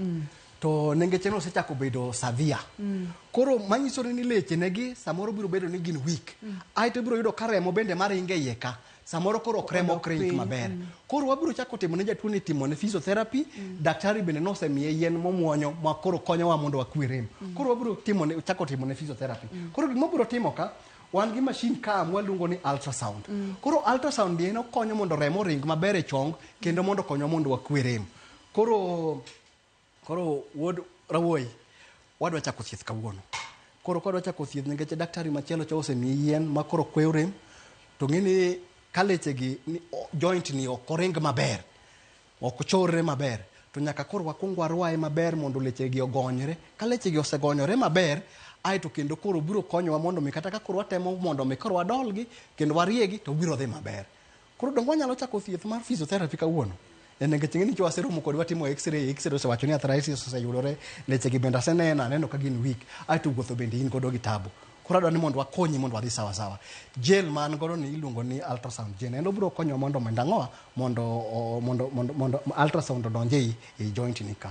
to nengeche no osechako bedo severe. Koro manyiso ni leche negi samoro biro bedo ni gin weak. Aeto ibiro yudo ka remo bende maringe iye ka. Samoro koro ok remo ok ring maber. Koro wabiro chako timo ne jatuo ni timo ne physiotherapy, daktari bende nosemiye yien momuonyo ma koro konyowa mondo wakwe rem. Koro wabiro timo ne chako timo ne physiotherapy. Koro gima wabiro timo ka wan gi machine ka mwaluongo ni ultrasound. Koro ultrasound ni en okonyo mondo remo oring maber e chong kendo mondo okonywa mondo wakwe rem. Koro wuod Rawuoyi wadwa chako thieth kawuono. Koro ka wadwa chako thieth nikech daktari machielo cha osemiyi yien ma koro kweyo rem, to ng'e ni ka leche gi joint ni ok oring maber, Ok chorre maber. To nyaka koro wakwong warwaye maber mondo lechegi ogonyre. Ka lechegi osegonyore maber, aeto kendo koro biro konyowa mondo mi kata ka koro watemo mondo mi koro wadolgi kendo wariegi to biro dhi maber. Koro donge wanyalo chako thieth mar physiotherapy kawuono? En nikech ing'e ni nyocha waseromo kod watimo x-ray, x-ray osewacho ni arthritis oseyudore, lechegi bende aseneno, aneno ka gin weak, aeto wuotho bende in godo gi tabu. Koro adwa ni mondo wakonyi mondo wadhi sawa sawa. Gel ma an godo ni iluongo ni ultrasound gel. En obiro konyowa mondo mondo ang'owa mondo mondo mondo mondo ultrasound odonj ei ei joint ni ka.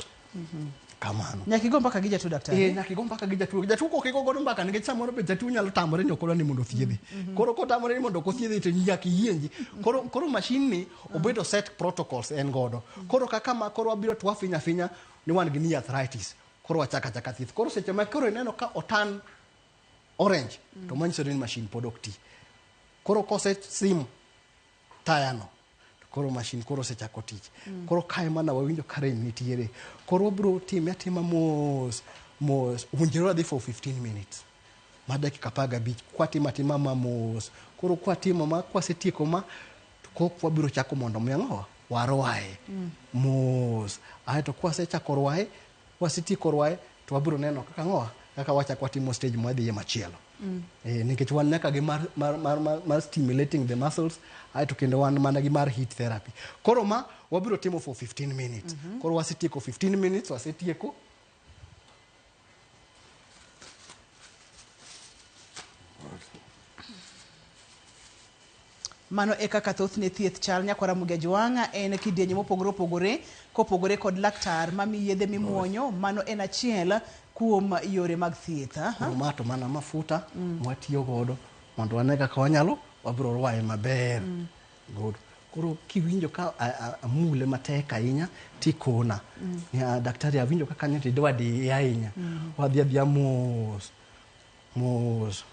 Kamano. Nyaka igo mbaka gi jatuo daktari. Eh, nyaka igo mbaka gi jatuo. Jatuo kok igo godo mbaka nikech samoro be jatuo nyalo tamore ni ok odwa ni mondo othiedhe. Koro kotamore ni mondo ok othiedhe to nyaka iyienji. Koro koro machine ni obedo set protocols en godo. Koro kaka ma koro wabiro to wafinyo afinya ni wan gi knee arthritis. Koro wachako achaka thieth. Koro seche ma koro ineno ka otan orange to manyiso ni machine pod ok ti. Koro kose sim taya no to koro machine koro osechako tich. Koro kae mana wawinjo ka rem nitiere. Koro wabiro time atima mos mos. Owinjore wadhi for 15 minutes. Ma dakika 15 kwatimo atima ma mos. Koro kwatimo ma kwasetieko ma to kok wabiro chako mondo mi ang'owa warwaye mos. Aeto kwasechako rwaye wasetieko rwaye to wabiro neno kaka ang'owa kaka wachako watimo stage mwadhiye machielo. Eh, nikech wan nyaka gi mar, mar, mar, mar, mar stimulating the muscles aeto kendo wan mana gi mar heat therapy koro ma wabiro timo for 15 minutes koro wasetieko 15 minutes wasetieko Mano e kaka thothne thieth chal nyakwara Ramogi Ajwang' en kidienje mopogore opogore kopogore kod laktar mamiyi yedhe mimuonyo mano en achiel kuom yore mag thieth. Aha. Koro ma to mana mafuta mwatiyo godo mondo wane kaka wanyalo wabiro rwaye maber good koro kiwinjo ka amule matek ahinya tikona ni "Ah, daktari awinjo ka kanyo to idwa diye ahinya wadhi adhiya mos mos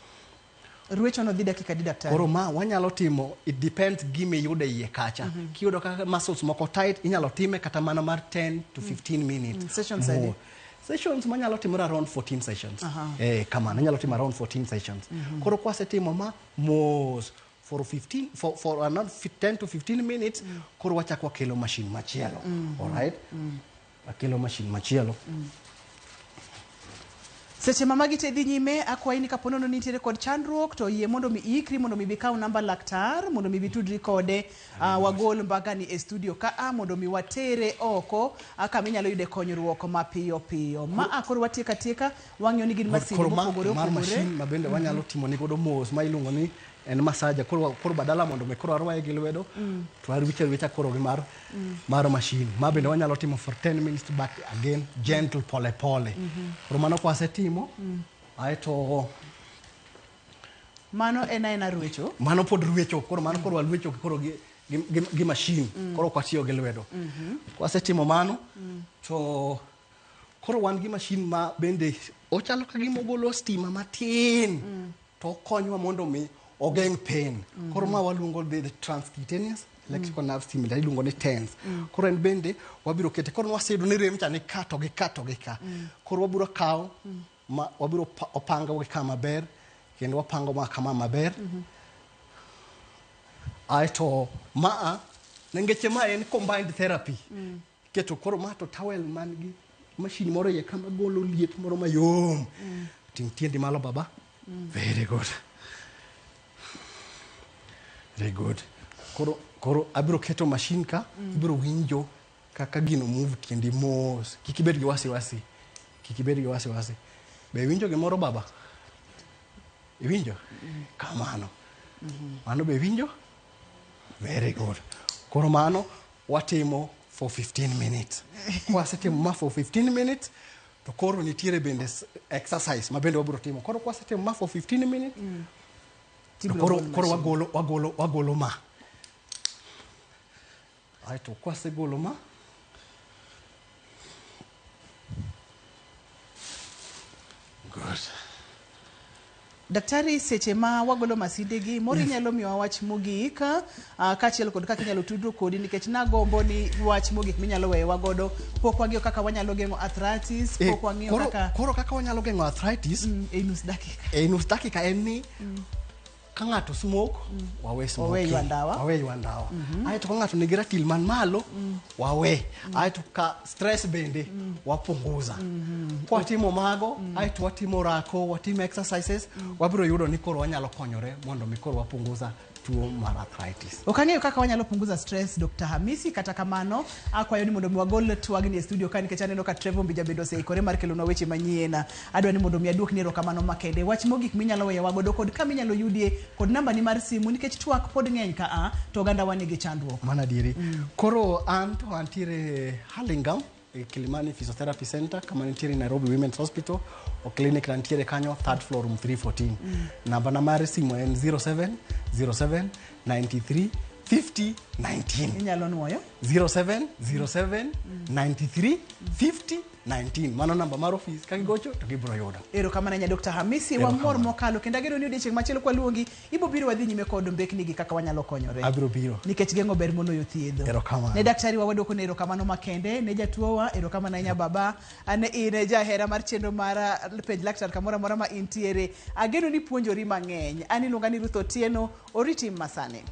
Ruecho no dhi dakika adi daktari? Koro ma wanyalo timo it depends gima iyudo e iye kacha. Kiyudo kaka muscles moko tight inyalo time kata mana mar 10 to 15 minutes. Sessions adi? More. Sessions manyalo timore around 14 sessions. Eh, kamano inyalo timo around 14 sessions. Koro kwasetimo ma mos for 15 for another 10 to 15 minutes koro wachako wakelo machine machielo. All right? Wakelo machine machielo. Seche ma magi te dhi nyime, akwayi ni kapo nono nitiere kod chandruok to yie mondo mi iikri mondo mi bikaw namba laktar mondo mi bitudri kode wagol mbakani e studio ka a mondo mi watere oko kama inyalo yude konyruok mapiyo piyo. Ma a koro watieko atieka, wang'iyo ni gin masinde Koro ma mopogore mar opogore. machine ma bende wanyalo timo ni godo mos ma iluongo ni en masaja koro koro badala mondo mi koro arwaye gi lwedo to aruche arucha koro gi mar mar machine ma bende wanyalo timo for 10 minutes back again gentle pole pole koro mano kwasetimo aeto Mano en aena ruecho. mano pod ruecho koro mano koro waruecho koro gi, gi, gi, gi machine koro ok watiyo gi lwedo kwasetimo mano to koro wan gi machine ma bende ochalo ka gima ogolo stima matin to okonywa mondo mi ogeng' pain koro ma waluongo the transcutaneous electrical nerve stimulator iluongo ni TENS koro en bende wabiro kete koro waseyudo ni rem cha ni ka to gi ka to gi ka koro wabiro kawo ma wabiro opango gi ka maber kendo wapango ma kama maber aeto maa nikech ma en combined therapy keto koro ma to towel man gi machine moro iye kama golo liet moro mayom ting' tiendi malo baba very good very good koro koro abiro keto machine ka ibiro winjo kaka gino move tiendi mos kik ibed gi wasiwasi kik ibed gi wasiwasi be iwinjo gimoro baba iwinjo kamano mano be iwinjo very good koro mano watimo for 15 minutes kwasetimo ma for 15 minutes to koro nitiere bende exercise ma bende wabiro timo koro kwasetimo ma for 15 minutes to koro, koro wagolo, wagolo, wagolo ma aeto kwasegolo ma good Daktari, seche ma wagolo masinde gi, moro inyalo miyowa wach mogik kaachiel kod kaka inyalo tudruok kodi nikech nagombo ni wach mogik minyalo weyowa godo pok wang'iyo kaka wanyalo geng'o arthritis, pok wang'iyo koro, kaka koro kaka wanyalo geng'o arthritis e nus dakika. e nus dakika en ni Ka ng'ato smoke, wawe smoking. Wawe ywa ndawa. Wawe ywa ndawa. Aeto ka ng'ato nigi ratil man malo, wawe. Aeto ka stress bende, wapunguza. Kwatimo mago, aeto watimo rako, watimo exercises, wabiro yudo ni koro wanyalo konyore mondo mi koro wapunguza tuo mar arthritis. Ok ang'eyo kaka wanyalo punguza stress Dr. Hamisi, kata kamano akwayo ni mondo mi wagol twagni e studio ka nikech aneno ka Trevor Mbija bende oseikore mar kelonwa weche manyien. Adwa ni mondo mi aduokni erokamano makende. Wach mogik minyalo weyowa godo kod kama inyalo yudie kod nambani mar simu nikech twak pod ng'eny ka a to oganda wa nigi chandruok. Mano adieri. Koro an to antiere Hurlingham e Kilimani Physiotherapy Center kama nitiere Nairobi Women's Hospital o clinic na nitiere kanyo third floor room 314. Namba na mar simu en 07 07 93 50 19. Inyalo nuoyo? 07 07 93 50 19. Mano namba mar ofis ka gigocho to gibiro yudo. Erokamano ahinya Dr. Hamisi, wamor mokalo kendo ageno ni odiechieng' machielo kwaluongi ibo biro wadhi nyime kod mbekni gi kaka wanyalo konyore. Abiro biro. Nikech geng'o ber moloyo thiedho. Erokamano. Ne daktari wa waduoko ne erokamano makende, ne jatuowa erokamano ahinya baba, ane in jahera mar chenro mar penj laktar kamoro amora ma intiere. Ageno ni puonjori mang'eny. An iluonga ni Ruth Otieno, oriti masani.